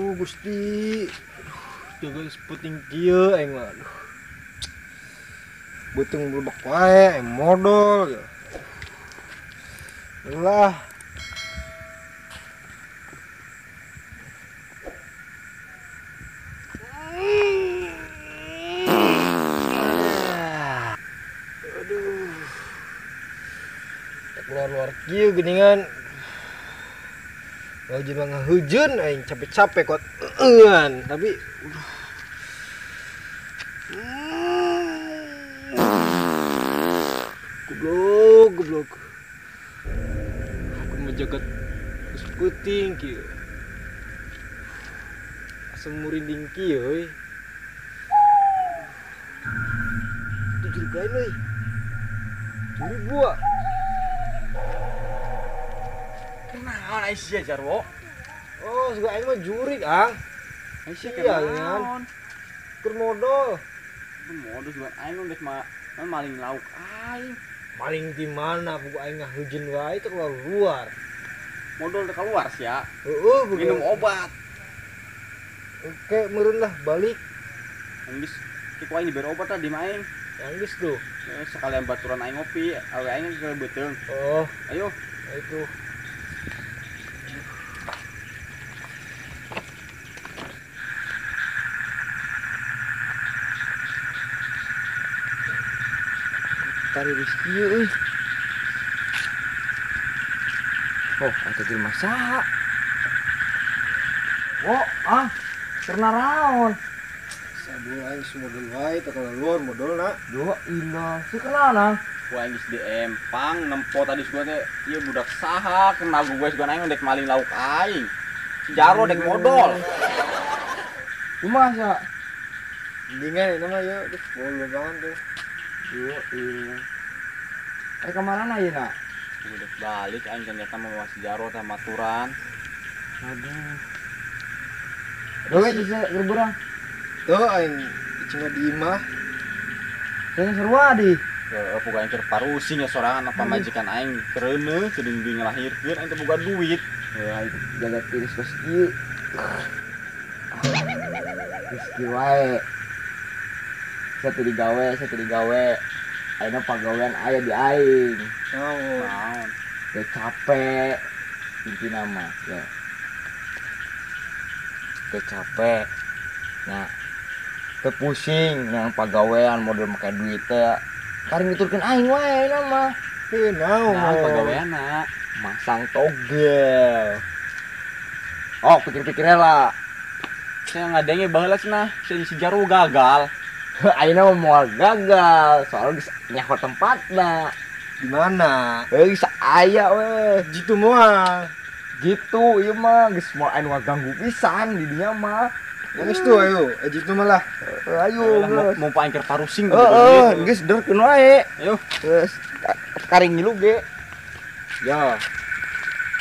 Aduh Gusti. Aduh, jaga seputing kieu aing mah. Aduh. Beuteung blebek wae, aing modol. Lah. Aduh. Keluar-luar kieu geuningan. Wajib ngahujeun aing capek-capek kuat eueuan, tapi goblok goblok. Aku menjaga geus peuting kieu. Asa murinding kieu euy. Itu jurig lain euy. Jurig gua. Kunaon ai sia Jarwo? Oh, suka aing mah jurig, Ang. Ai sia kunaon? Keur modol. Modol sugan aing geus mah maling lauk aing. Maling di mana? Buku aing ngahujeun wae teh keluar. Modol teh keluar sia. Heeh, minum obat. Oke, meureun lah balik. Geus kieu aing dibere obat lah di mah aing. Yang geus tuh. Sekalian baturan aing ngopi, awe aing ke beuteung. Oh, ayo. Itu. Tari rezeki euy. Oh, eta jelema saha? Oh, ah, keur naraon? Sabul aing modol wae teh keluar modolna. Yo ilah, si kenal Ku aing geus DM pang nempo tadi gua teh ieu budak saha kenal gue sugan aing dek maling lauk aing. Si Jarwo dek modol. Kumaha sia? Mendingan ini mah ya, geus bolu banget tuh. Yo ilah. Eh kemana ayeuna? Udah balik aing ternyata mau si Jarwo teh maturan. Aduh. Gawe bisa berburang. Tuh aing cuma di imah. Saya sarua di. Heeh, boga aing keur parusing ya sorangan apa majikan aing kereuneuh teuing deui ngalahirkeun aing teh boga duit. Heuh aing jaga tiris kos kieu. Geus kieu wae. Saya teu digawe. Ayeuna pagawean aya di aing. Naon? Teu capek intina mah ya. Teu capek. Nah, teu pusing yang pagawean model make duit teh. Karing nuturkeun aing wae ayeuna mah. Heuh naon? Naon pagaweanna? Masang togel. Oh, pikir-pikir lah. Saya ngadenge baheula cenah, si Jarwo gagal. Ayeuna mah moal gagal, soalnya geus nyaho tempatna. Di mana? Heuh, geus aya we. Jitu moal. Gitu ieu mah geus moal anu ngaganggu pisan di dinya mah. Geus tuh ayo, jitu mah lah. Ayo, mau aing keur parusing heeh, geus derkeun wae. Ayo. Geus karing ngilu ge. Yo.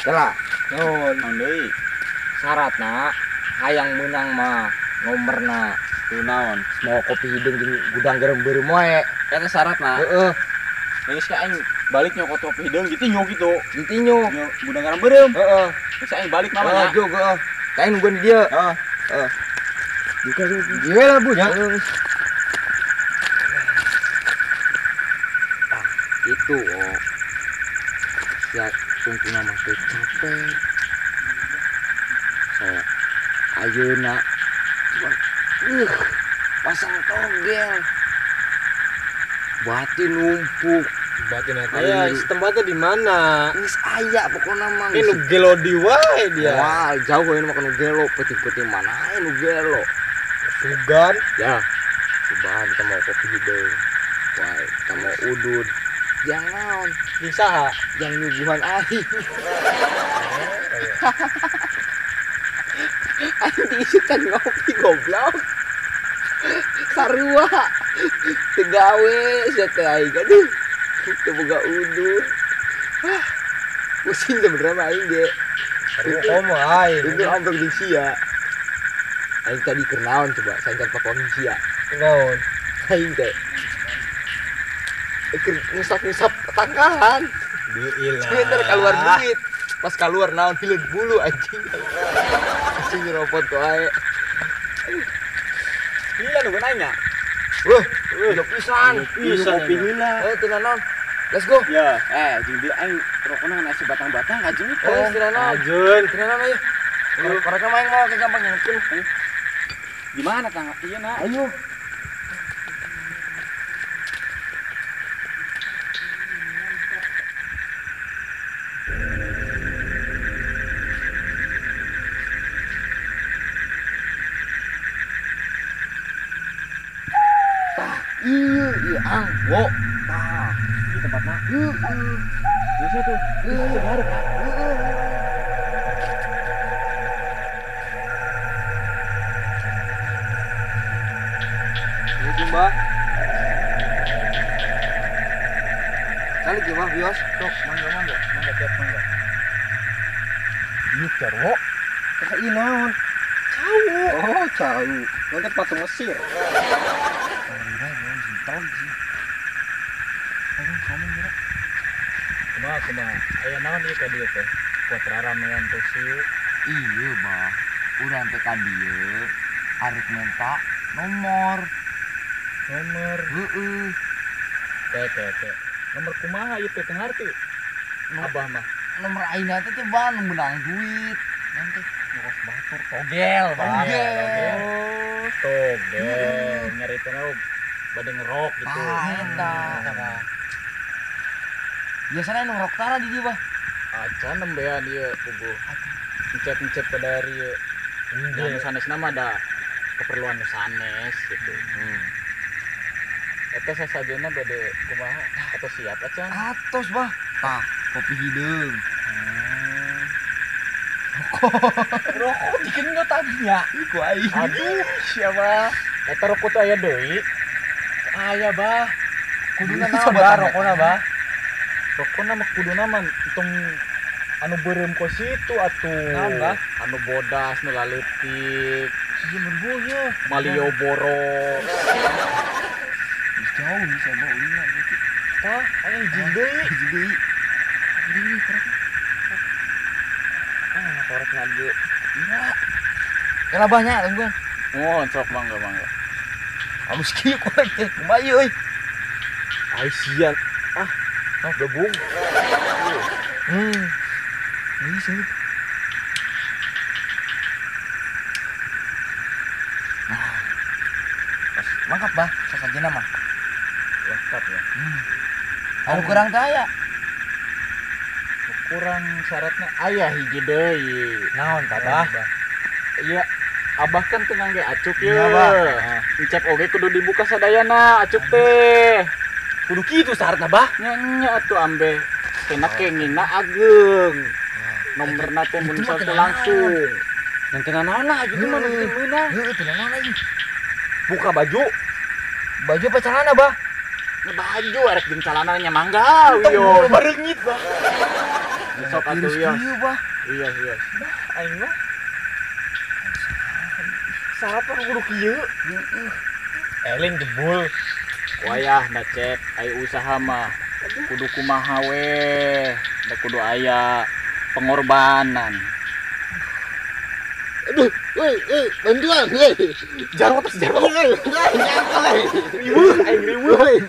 Kela. Naon? Naon deui? Syaratna hayang meunang mah nomorna. Tuh naon? Mau kopi hideung jeung gudang garam beureum wae. Eta syaratna. Heeh. Geus ka aing balik nyokot kopi hideung ditinju kitu. Ditinju. Gudang garam beureum. Heeh. Geus aing balik mah nya. Heeh, heeh. Ka aing nungguan di dieu. Heeh. Heeh. Buka Jiwe lah bu nya. Ah, itu oh. Sia tungtungna mah teu capek. So, ayeuna pasang togel. Batin numpuk. Batin aya tempatnya di mana? Geus aya pokona mah. Ini nu gelo di wae dia. Wah, jauh ini mah nu gelo, peuting-peuting mana aya nu gelo. Sugan. Ya. Sugan kita mau kopi hideung. Wah, kita mau udud. Yang naon? Di saha? Yang nyuguhan aing. Aing diisikan ngopi goblok. Sarua. Teu gawe sia teh aing. Aduh. Teu boga udud. Ah. Pusing sebenarnya mah aing ge. Komo aing. Itu ambruk di sia. Aing tadi keur naon coba? Saing kan papawan sia. Naon? Aing teh keur ngusap-ngusap tangkalan. Diilah. Sebentar keluar duit. Pas keluar naon hileud bulu anjing. Anjing nyerobot wae. Gila nu nanya. Wah, udah pisan. Pisan kopi heula. Teu naon. Let's go. Ya, jeung dia aing rokona ngan aya batang-batang ajeun itu. Teu naon. Ajeun. Teu naon ayo. Korek mah aing mau kayak gampang ngingetin. Gimana tang? Iya nak. Ayo. Tah, iya ang, wo. Tah, ini tempatna. Heeh. Biasa tuh. Heeh, bareng. Heeh. Assalamualaikum, Mbak. Kali gimana, Bios? Sok, mangga mangga, mangga tiap mangga. Ieu Jarwo. Tah ieu naon? Cau. Oh, cau. Nanti patung Mesir. Kumaha kumaha? Aya naon ieu ka dieu teh? Kuat raramean teh sieu. Iya, Bah. Urang teh ka dieu arek minta nomor. Nomor. Heeh. Teh. Nomor kumaha ieu teh teu ngarti. Abah mah. Nomor ayeuna teh teh Bang menang duit. Nanti ngurus batur togel, Bang. Togel. Oh, togel. Nyaritana bade ngerok gitu. Ah, eta. Bah. Biasanya nu ngerok tara di dieu, Bah. Acan nembean ieu puguh. Encep-encep ke dari ieu. Da nu sanesna mah da keperluan nu sanes gitu. Eta sasajena bade kumaha atau siap acan? Atos, Bah. Tah, kopi hideung. Rokok digenjot tadinya. Ih, ku aing. Aduh, siapa? Eta rokok teh aya deui. Aya, Bah. Kuduna naon, Bah, rokona, Bah? Rokona mah kuduna mah tong anu beureum kos situ atuh. Naon, Bah? Anu bodas nu laleutik. Ieu mun ieu. Malioboro. Jauh nih sama ulina gitu. Tah, aya hiji deui. Hiji deui. Deui korek. Ah, korek ngade. Iya. Kela banyak tungguan. Oh, sok mangga mangga. Halus kieu korek teh. Kumaha ieu euy? Ai sian. Ah, gabung. Ini sih. Nah. Pas lengkap, Bah. Sasajena mah. Lengkap ya. Anu kurang teh aya. Kurang syaratna aya hiji deui. Naon tah, Bah? Iya, Abah kan teu ngangge acuk ye. Iya, Bah. Encep oge kudu dibuka sadayana acuk teh. Kudu kitu syaratna, Bah. Nya nya atuh ambe. Kena kengingna ageung. Nomorna teh mun misal teh langsung. Yang teu naon lah gitu mah nu penting meunang. Heeh, teu naon lagi. Buka baju. Baju apa celana, Bah? Nya baju arek jeung celana nya mangga wieu. Bareungit, Bah. Sok atuh wieu. Bah. Iya, iya. Bah, aing mah. Syarat mah kudu kieu. Heeh. Elin jebul. Wayah da cep ai usaha mah kudu kumaha we, da kudu aya pengorbanan. Aduh, woi, bantuan, woi. Jarwo terus jarwo. Woi, nyangkol, woi. Riweuh, aing riweuh.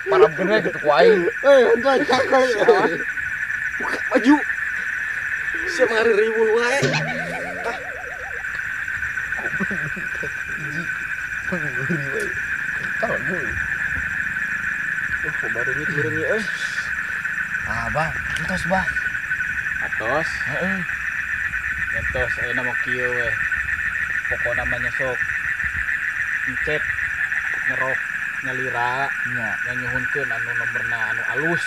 Parabkeun we kitu ku aing. Woi, bantuan nyangkol. Buka baju. Siap ngari riweuh wae. Ah. Hiji. Ngeri wae. Tahu gue. Oh, baru nyit meureun ieu euy. Ah, Bah, entos, Bah. Atos. Heeh. Nyetos ayeuna mah kieu we. Pokona mah nyesok. Encep ngerok nyalira Nya. nya nyuhunkeun anu nomorna anu alus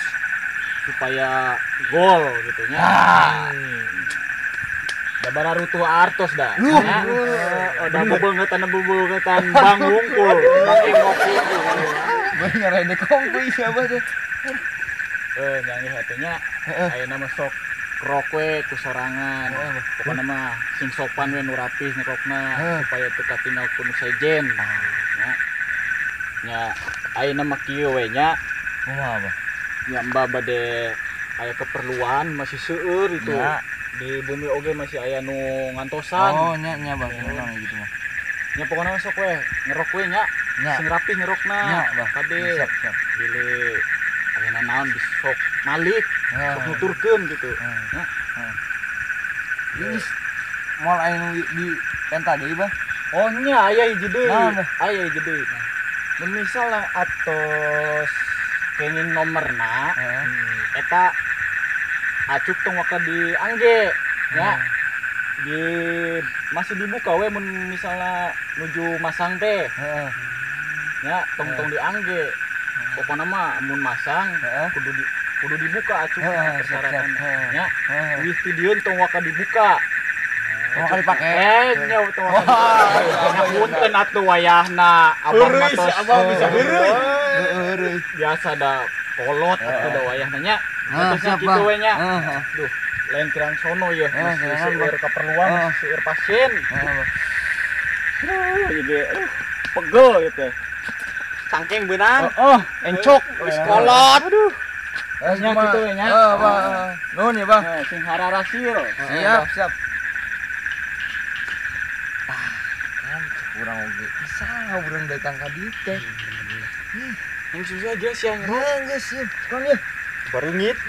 supaya gol gitu nya. Ah. Da bararutuh artos da. Luh. Nya. Oh, da bebeungetan bang wungkul, bang emok wungkul. Beuh ngarede kongkoy siapa teh. Nyanyi atuh nya. Heeh. Ayeuna mah sok rok we ku sorangan. Pokona mah sing sopan we nu rapih ngerokna supaya teu katinggal ku nu sejen. Nya. Nya ayeuna mah kieu we nya. Kumaha, Bah? Nya Mbah bade aya keperluan masih seueur itu. Nya. Di bumi oge masih aya nu ngantosan. Oh nya nya bah memang gitu mah. Nya pokona sok we ngerok we nya. Sing rapi ngerokna. Nya bah. Kade. Siap siap. Bile aya naon besok malik sok nuturkeun gitu. Nya. Geus moal aya nu di penta deui bah. Oh nya aya hiji deui. Aya hiji deui. Mun misalna atos kenging nomerna eta acuk tong waka diangge nya. Di masih dibuka we mun misalna nuju masang teh. Nya tong-tong diangge. Pokona mah mun masang kudu dibuka acuk persyaratan nya. Wih ti dieun tong waka dibuka. Tong waka dipake. Nya tong waka dipake. Punten atuh wayahna abah mah tos. Abah bisa heureuy. Biasa da kolot atuh da wayahna nya. Terusnya kitu we nya. Duh, lain kirang sono ye, masih seueur kaperluan, seueur pasien. Aduh, ieu ge pegel ieu teh. Cangkeng beunang. Oh, encok geus kolot. Aduh. Nya kitu we nya. Heeh, Bah. Nuhun ya, Bah. Sing hararasil. Siap, siap. Ah, kan urang oge. Salah urang datang ka dieu teh. Yang susah geus ya ngerok. Geus, siap. Kon ye. Barengit.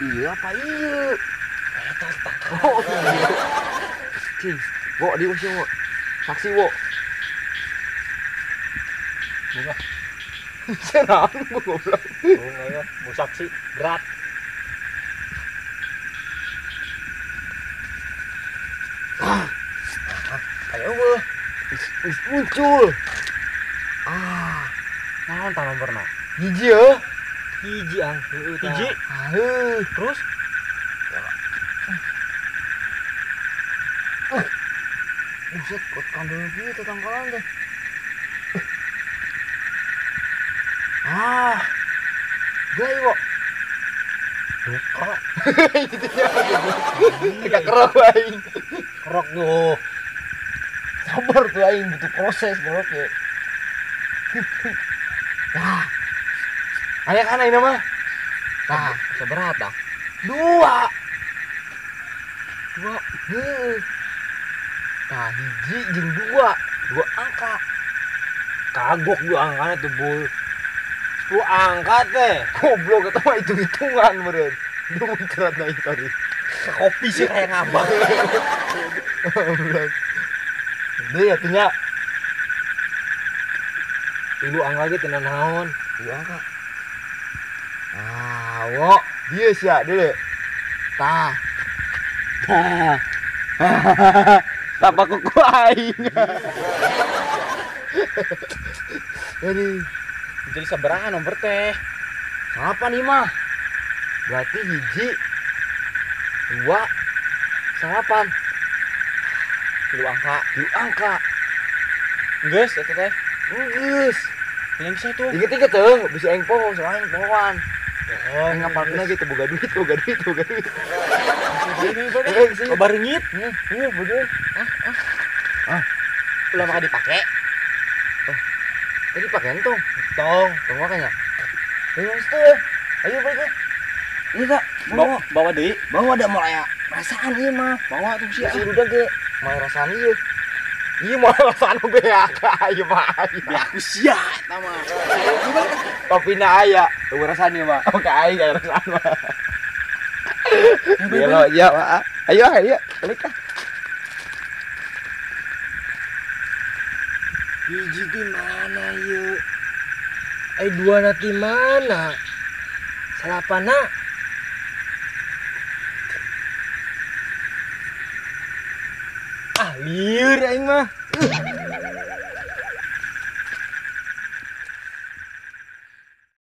Iya apa iya? Eta oh, iya. Cing, wo di wo. Saksi wo. Bunga. Senang goblok. Bunga ya, bu saksi berat. Ayo wo. Muncul. Ah, naon tah nomorna? Hiji ya. Hiji ang, heueuh hiji. Heuh, terus buset, kot kandel kieu tangkalan teh. Ah. Gay wo. Duka. Gitu ya. Teka kerok aing. Kerok tuh. Sabar tuh aing butuh proses kerok ya. Nah. Aya kana ini mah. Tah, sabaraha tah? 2. 2. Heuh. Tah hiji jeung 2. 2 angka. Kagok 2 angkana tuh, Bul. 10 angka teh. Goblok eta mah hitung-hitungan meureun. Lu muncrat na tadi. Kopi sih kayak ngabang. Goblok. Deui atuh nya. 3 angka ge teu naon. 2 angka. Ah, wo, dia sia dulu. Tah. Tah. Tapak kuku aing. Aduh. Jadi sabaraha nomor teh? 8 mah. Berarti hiji 2 8. 3 angka. 3 angka. Geus eta teh. Geus. Yang bisa tuh. Inget-inget tuh, bisa aing poho, soalnya aing pohoan. Oh, aing ngapalkeun gitu boga duit, boga duit, boga duit. Oh, barengit. Iya, bodoh. Ah. Ulah maka dipake. Oh. Tadi pake entong. Tong, tong makanya. Ayo situ ya. Ayo balik. Iya, Kak. Bawa deui. Bawa ada mulai rasaan ieu mah. Bawa tuh sia. Si udah ge. Mulai rasaan ieu. Iya mau rasaan beak ieu mah. Beak sia eta mah. Kopina aya, teu rasaan ieu mah. Oke aing aya rasaan mah. Belo ya, Pak. Ayo ayo balik ah. Hiji di mana ieu? 2 na di mana? Salapana. Ah, lieur aing mah.